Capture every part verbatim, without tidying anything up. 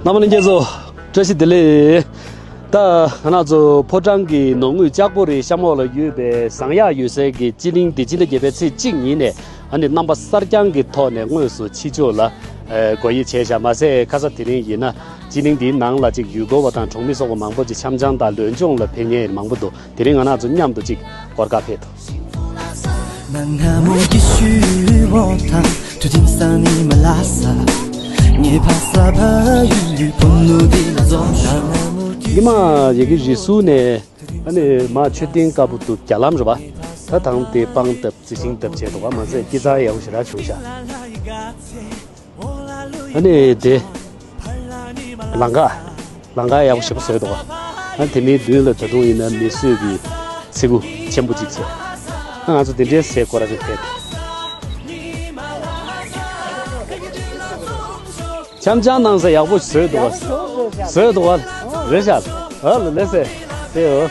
ཨ་མ་ལྷན་རྒྱས་ཚོ། བཀྲ་ཤིས་བདེ་ལེགས། ད་ང་རང་ཚོ་ཕོ་བྲང་གི་ནང་ངོས་ལྕགས་པོ་རིའི་གཤམ་འོག་ལ་ཡོད་པའི་ཟངས་གཡག་ཡོད་སའི་གི་སྤྱི་གླིང་དེ་སྤྱི་ཟླ་བརྒྱད་པའི་ཚེས་གཅིག་ཉིན་ནས་ཨ་ནི་རྣམ་པ་གསར་རྐྱང་གི་ཐོག་ནས་དངོས་སུ་ཕྱི་ཕྱོགས་ལ་ཨ་སྒོ་དབྱེ་བྱས་བཞག་མ་ཟད། ཁ་ས་དེ་རིང་ཡིན་ན་སྤྱི་གླིང་འདིའི་ནང་ལ་ཅིག་ཡུལ་སྐོར་བ་དང་གྲོང་མི་སོགས་པ་མང་པོ་ཅིག་འཆམ་འཆམ་དང་ལོས་སྦྱོང་ལ་ཕེབས་མཁན་མང་པོ་འདུག་དེ་རིང་ང་རང་ཚོ་མཉམ་དུ་ཅིག་སྐོར་ཁ་ཕེབས་ཐུབ། ཉི་མ་ཡི་གེ་རི་སུ་ནས་ཨ་ནི་མ་མཆོད་རྟེན་དཀར་པོ་འདུག་རྒྱ་ལམ་རེད་པ། ད་དང་དེ་སྤང་བཏབ་རྩི་ཤིང་བཏབ་བྱས་འདུག་ག་མ་ཟད་སྐྱིད་ཚལ་ཡག་པོ་ཞེ་དྲག་བྱུང་ཤག་ཨ་ནི་དེ། ལང་ཀ་ལང་ཀ་ཡག་པོ་ཞེ་པོ་བཟོས་འདུག་ག་ཨ་དེ་མིའི་མདུན་ལ་ད་དུང་ཡིན་ན་མི་གསོད་ཀྱི་ཚི་གུ་ཆེན་པོ་གཅིག་བྱས། ཨ་ང་ཚོ་དེ་འདྲའི་སའི་སྐོར་ར་ཅིག་ཕེབས། འཆམ་འཆམ་གནང་ས་ཡག་པོ་བཟོས་འདུག་ག་བཟོས་འདུག་ག་རེད་ཤག་ཨ་ལ་ལེ་སེ། དེ་འོ།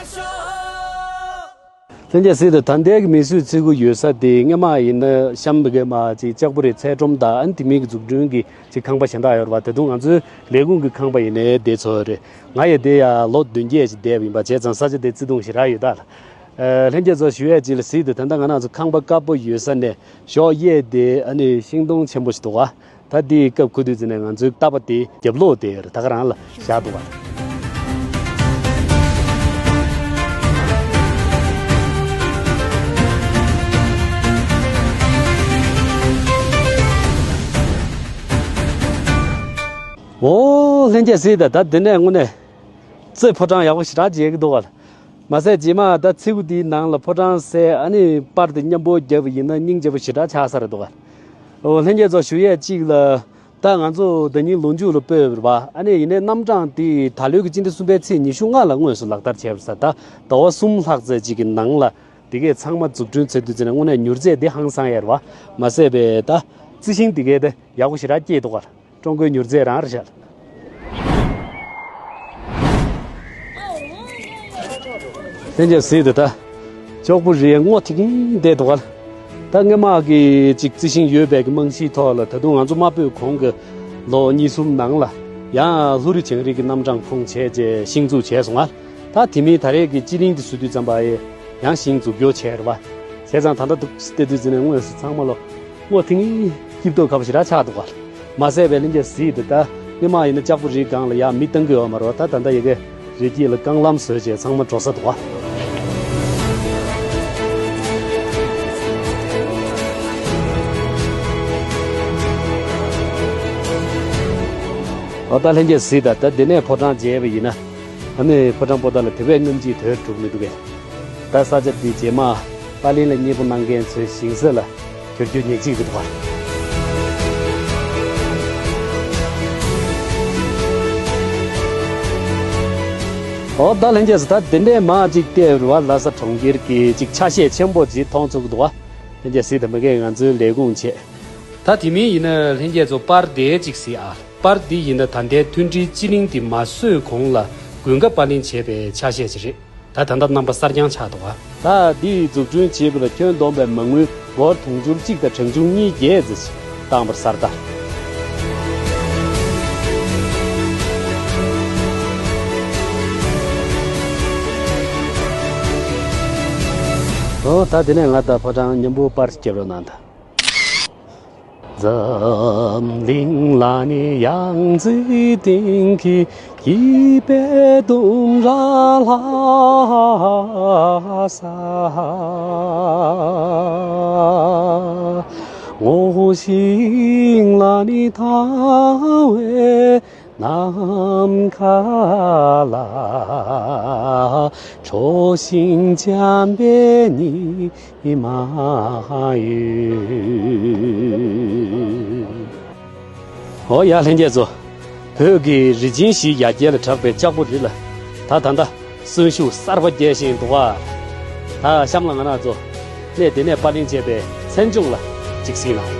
ལྷན་རྒྱས་སྲིད་དུ་ད་ལྟའི་གི་མི་གསོད་ཚི་གུ་ཡོད་ས་དེ་སྔ་མ་ཡིན་ན་གཤམ་གི་མ་ཅིག་ལྕགས་པོ་རི་ཚལ་སྒྲོམ་དང་ཨ་ནི་དེ་མིན་གི་འཛུགས་སྐྲུན་གི་ཅིག་ཁང་པ་གཞན་དག་ཡོད་རེད་པ། ད་དུང་ང་ཚོའི་ལས་ཁུངས་ཀྱི་ཁང་པ་ཡིན་ནའི་དེ་ཚོ་རེད། ང་ཡི་དེ་ཡ་ལོ་བདུན་བརྒྱད་ཅིག་བསྡད་པ་ཡིན་པ་བྱས་ཙང་ས་ཆ་དེ་བརྩི་མཐོང་ཞེ་དྲག་ཡོད་ད། ལྷན་རྒྱས་ཚོ་ཞུ་ཡས་ཅིག་ལ་སྲིད་དུ་ད་ལྟ་ང་རང་ཚོ་ཁང་པ་དཀར་པོ་ཡོད་ས་ནས་ཞོགས་གཡས་དེ་ཨ་ནི་ཤིང་སྡོང་ཆེན་པོ་ཞིག་འདུག་ག་ད་དེའི་སྐབས་ཁུ་དུས་ཙི་ནས་ང་ཚོའི་རྟ་པ་དེ་རྒྱབ་ལོགས་དེ་ད་ག་རང་ལ་བཞག་འདུག་ག་འོ་ལྷན་རྒྱས་སྲིད་དུ་ད་དེ་ནས་དངོས་གནས། རྩེ་ཕོ་བྲང་ཡག་པོ་ཞེ་དྲག་མཇལ་གྱི་འདུག་ག་མ་ཟད་རྗེས་མ་ད་ཚི་གུ་དེའི་ནང་ལ་ཕོ་བྲང་ཟེར་ཨ་ནི་པར་དེ་མཉམ་པོ་བརྒྱབ་པ་ཡིན་ན་སྙིང་རྗེ་པོ་ཞེ་དྲག་ཆགས་ས་རེད་འདུག་ག་འོ་ལྷན་རྒྱས་ཚོ་ཞུ་ཡས་གཅིག་ལ། ད་ང་ཚོ་ཟླ་ཉིན་ལོ་མཇུག་ལ་སྤོས་པ་རེད་པ། ཨ་ནི་ཡིན་ནའི་རྣམ་གྲངས་དེ་ད་ལོའི་གི་སྤྱི་ཟླ་གསུམ་པའི་ཚེས་ཉི་ཤུ་ལྔ་ལ་དངོས་སུ་ལག་བསྟར་བྱས་པ་རེད་ས། ད་ཟླ་བ་གསུམ་ལྷག་ཙམ་ཅིག་གི་ནང་ལ་དེ་གས་ཚང་མ་འཛུགས་སྐྲུན་བྱེད་དུས་ཙམ་ནས་དངོས་གནས་མྱུར་ཚད་དེ་ཧང་སང་ཡ་རེད་པ། མ་ཟད་པའི་ད་རྩི་ཤིང་དེ་གས་དེ་ཡག་པོ་ཞེ་དྲག་སྐྱེས་འདུག་ག་ཀྲུང་གོའི་མྱུར་ཚད་རང་རེད་ཤག་ལྷན་རྒྱས་སྲིད་དུ་ད། ལྕགས་པོ་རིའི་སྔོ་ཐིང་ཐིང་བསྡད་འདུག་ག་ད་སྔ་མ་གི་ཅིག་རྩི་ཤིང་ཡོད་པའི་གི་རྨང་གཞིའི་ཐོག་ལ་ད་དུང་ང་ཚོ་མ་སྤོས་གོང་གི་ལོ་གཉིས་གསུམ་ནང་ལ་ཡང་ལྷོ་རི་བྱང་རི་གི་རྣམ་གྲངས་ཁུངས་བྱས་རྗེས་ཤིང་འཛུགས་བྱས་སོང་ང་། ད་དེ་མིན་ད་རེས་ཀྱི་སྤྱི་གླིང་དེ་བཟོ་དུས་ཙམ་པ་ཡི་ཡང་ཤིང་འཛུགས་སྐྱོར་བྱས་རེད་པ། བྱས་ཙང་ད་ལྟ་འདུག་བལྟས་དུས་ཙམ་ནས་དངོས་སུ་ཚང་མ་ལོ་སྔོ་ཐིང་ངེ་སྐྱིད་ཏོ་ཁ་པོ་ཞེ་དྲག་ཆགས་འདུག་ག་མ་ཟད་པའི་ལྷན་རྒྱས་གཟིགས་དེ་ད་སྔོན་མ་ཡིན་ན་ལྕགས་པོ་རིའི་སྒང་ལ་ཡར་མི་བཏང་གི་ཡོད་མ་རེད་པ། ད་ད་ལྟ་ཡ་གི་རི་དཀྱིལ་ལ་རྐང་ལམ་བཟོས་བྱས་ཚང་མ་འགྲོ་ས་འདུག་ག་འོ་ད་ལྷན་རྒྱས་གཟིགས་དང་། ད་འདི་ནས་ཕོ་བྲང་མཇལ་བ་ཡིན་ན། ཨ་ནི་ཕོ་བྲང་པོ་ཏ་ལ་དེ་བས་སྔ་ཕྱི་དོར་འགྲོ་གི་མི་འདུག་གས། ད་ས་ཆ་འདི་རྗེས་མ་པར་ལེན་ལ་མཉེས་པོ་གནང་མཁན་ཚོའི་ཞིང་ས་ལ་འགྱུར་རྒྱུ་ཉེར་གཅིག་རེད་འདུག་ག་འོ་ད་ལྷན་རྒྱས་ཚོ། ད་འདི་འདྲའི་མ་གཅིག་བལྟས་རུ་བ་ལྷ་ས་གྲོང་ཁྱེར་གྱི་ཅིག་ཆ་ཤས་ཆེན་པོ་ཅིག་མཐོང་ཚུགས་འདུག་ག་ལྷན་རྒྱས་གཟིགས་དང་། མ་གིར་ང་ཚོའི་ལས་ཁུངས་བྱས། ད་དེ་མིན་ཡིན་ན་ལྷན་རྒྱས་ཚོ་པར་དེ་གཅིག་གཟིགས་ཨ། པར་འདི་ཡིན་ན་ད་ལྟའི་མཐུན་སྒྲིལ་སྤྱི་གླིང་འདི་མ་བཟོས་གོང་ལ་དགུན་ཁ་པར་ལེན་བྱས་པའི་ཆ་ཤས་ཅིག་རེད། ད་ད་ལྟ་རྣམ་པ་གསར་རྐྱང་ཆགས་འདུག་ག་ད་འདི་འཛུགས་སྐྲུན་བྱེད་པ་ལ་ཁྱོན་བསྡོམས་པའི་མ་དངུལ་སྒོར་དུང་ཕྱུར་གཅིག་དང་གྲངས་ཆུང་གཉིས་བརྒྱད་ཙམ་ཞིག་བཏང་བར་གསལ་ལྟར། འོ་ད་དེ་ནས་ང་དང་ཕོ་བྲང་མཉམ་པོ་པར་རྒྱབ་རོགས་གནང་དང་། འཛམ་གླིང་ལ་ནི་ཡང་རྩེ་གཏིང་གི་སྐྱིད་པའི་ལྡུམ་ར་ལྷ་ས། སྔོ་ཞིང་ལ་ནི་ཐང་བའི་ནམ་མཁའ་ལ། ཁྲོ་ཞིང་འཇམ་པའི་ཉི་མ་ཡོད། འོ་ཡ་ལྷན་རྒྱས་ཚོ། བོད་ཀྱི་རི་ཆེན་བཞིའི་ཡ་གྱལ་ལ་གྲགས་པའི་ལྕགས་པོ་རི་ལ་ད་ད་ལྟ་གསོན་ཤུགས་གསར་པ་རྒྱས་བཞིན་འདུག་ག་ད་གཤམ་ལ་ང་རང་ཚོ་གནས་དེ་ནས་པར་ལེན་བྱས་པའི་མཚན་ལྗོངས་ལ་གཅིག་གཟིགས་གནང་།